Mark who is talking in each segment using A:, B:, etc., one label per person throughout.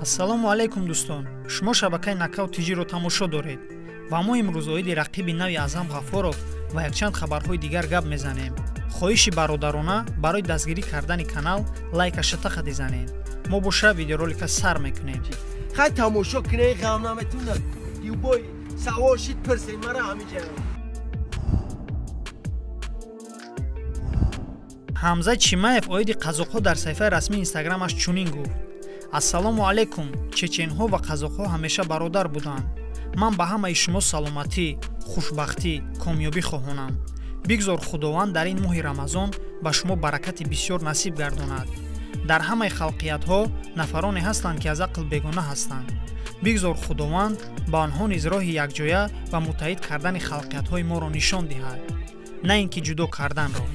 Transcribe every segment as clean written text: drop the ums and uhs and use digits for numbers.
A: Ассалому алайкум дӯстон, шумо шабакаи Нокаут ТЖ-ро тамошо доред ва мо имрӯз оиди рақиби нави Аъзам Ғаффоров ва якчанд хабарҳои дигар гап мезанем. Хоҳиши бародарона барои дастгирӣ кардани канал лайка шатақа дизанед. Мо боша видеоролика сар мекунем.
B: Хай тамошо кунед, ғам наметунад. Юбой савол шид пирсед мара ҳамиҷа.
A: Ҳамза Чимаев оиди қазоқҳо дар саҳифаи расмии инстаграмаш чунин гуфт: Ассалому алайкум, чеченҳо ва қазоқҳо ҳамеша бародар буданд. Ман ба ҳамаи шумо саломатӣ, хушбахтӣ, комёбӣ хоҳонам. Бигзор Худованд дар ин моҳи Рамазон ба шумо баракати бисёр насиб гардонад. Дар ҳамаи халқиятҳо нафароне ҳастанд, ки аз ақл бегона ҳастанд. Бигзор Худованд ба онҳо низ роҳи якҷоя ва муттаҳид кардани халқиятҳои моро нишон диҳад, на ин ки ҷудо карданро.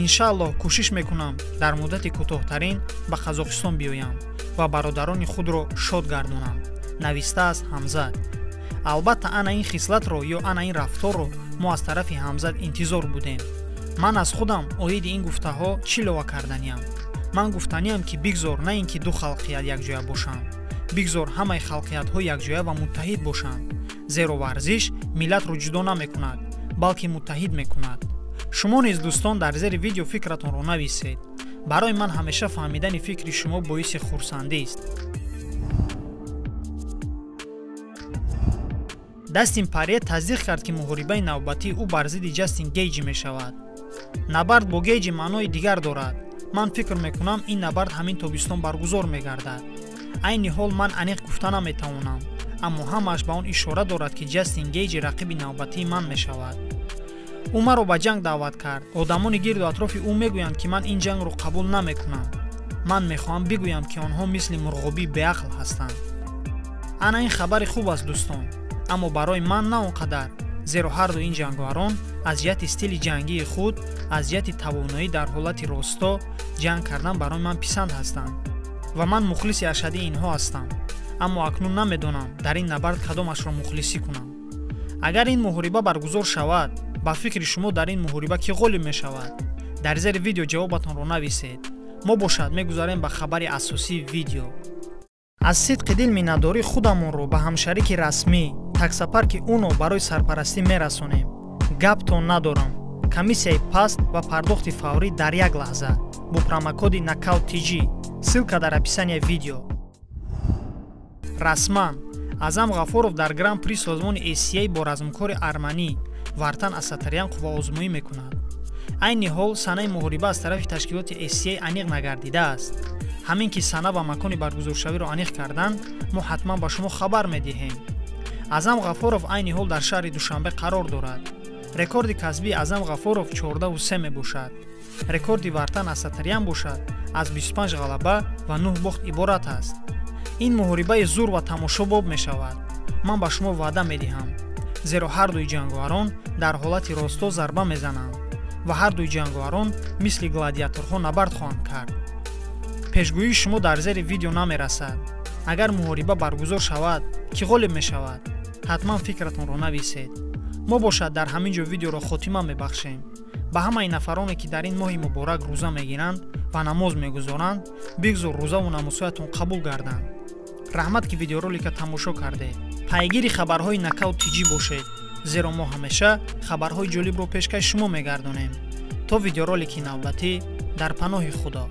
A: Иншааллоҳ кӯшиш мекунам дар муддати кӯтоҳтарин ба Қазоқистон биёям ва бародарони худро шод гардонам, навистааст Ҳамзат. Албатта ана ин хислатро ё ана ин рафторро мо аз тарафи Ҳамзат интизор будем. Ман аз худам оиди ин гуфтаҳо чӣ лова карданиям? Ман гуфтаниям, ки бигзор на ин ки ду халқият якҷоя бошанд, бигзор ҳамаи халқиятҳо якҷоя ва муттаҳид бошанд, зеро варзиш миллатро ҷудо намекунад, балки муттаҳид мекунад. Шумо низ дӯстон дар зери видео фикратонро нависед. Барои ман ҳамеша фаҳмидани фикри шумо боиси хурсандист. Дастин Парье тасдиқ кард, ки муҳорибаи навбатии ӯ бар зидди Ҷастин Гейҷи мешавад. Набард бо Гейҷи маънои дигар дорад. Ман фикр мекунам, ин набард ҳамин тобистон баргузор мегардад. Айни ҳол ман аниқ гуфта наметавонам, аммо ҳамааш ба он ишора дорад, ки Ҷастин Гейҷи рақиби навбатии ман мешавад. Ӯ маро ба ҷанг даъват кард. Одамони гирду атрофи ӯ мегӯянд, ки ман ин ҷангро қабул намекунам. Ман мехоҳам бигӯям, ки онҳо мисли мурғобии беақл ҳастанд. Ана ин хабари хуб аст дӯстон, аммо барои ман на он қадар, зеро ҳарду ин ҷанговарон аз ҷиҳати стили ҷангии худ, аз ҷиҳати тавоноӣ дар ҳолати росто ҷанг кардан барои ман писанд ҳастанд ва ман мухлиси ашаддии инҳо ҳастам. Аммо акнун намедонам дар ин набард кадомашро мухлисӣ кунам. Агар ин муҳориба баргузор шавад, ба фикри шумо дар ин муҳориба кӣ ғолиб мешавад? Дар зери видео ҷавобатонро нависед. Мо бошад мегузарем ба хабари асосии видео. Аз сидқи дил миннатдории худамонро ба ҳамшарики расмӣ таксопарки Уно барои сарпарастӣ мерасонем. Гаптон надорам. Комиссияи паст ва пардохти фаврӣ дар як лаҳза бо промокоди Нокаут ТЖ. Ссылка дар описания видео. Расман Аъзам Ғаффоров дар Гран-при созмони ACA бо размкори арманӣ Вартан Асатарян қувваозмоӣ мекунад. Айни ҳол санаи муҳориба аз тарафи ташкилоти ACA аниқ нагардидааст. Ҳамин ки сана ва макони баргузоршавиро аниқ карданд, мо ҳатман ба шумо хабар медиҳем. Аъзам Ғаффоров айни ҳол дар шаҳри Душанбе қарор дорад. Рекорди касбии Аъзам Ғаффоров 14-3 мебошад. Рекорди Вартан Асатарян бошад аз 25 ғалаба ва 9 бохт иборат аст. Ин муҳорибаи зур ва тамошобоб мешавад. Ман ба шумо ваъда медиҳам, зеро ҳардуи ҷанговарон дар ҳолати росто зарба мезананд ва ҳардуи ҷанговарон мисли гладиаторҳо набард хоҳанд кард. Пешгӯии шумо дар зери видео намерасад. Агар муҳориба баргузор шавад, кӣ ғолиб мешавад? Ҳатман фикратонро нависед. Мо бошад дар ҳамин ҷо видеоро хотима мебахшем. Ба ҳамаи нафароне, ки дар ин моҳи муборак рӯза мегиранд ва намоз мегузоранд, бигзор рӯзаву намозҳоятон қабул гарданд. Раҳмат, ки видеоролика тамошо кардед. Пайгири хабарҳои Нокаут ТЖ бошед, зеро мо ҳамеша хабарҳои ҷолибро пешкаши шумо мегардонем. То видеоролики навбатӣ, дар паноҳи Худо.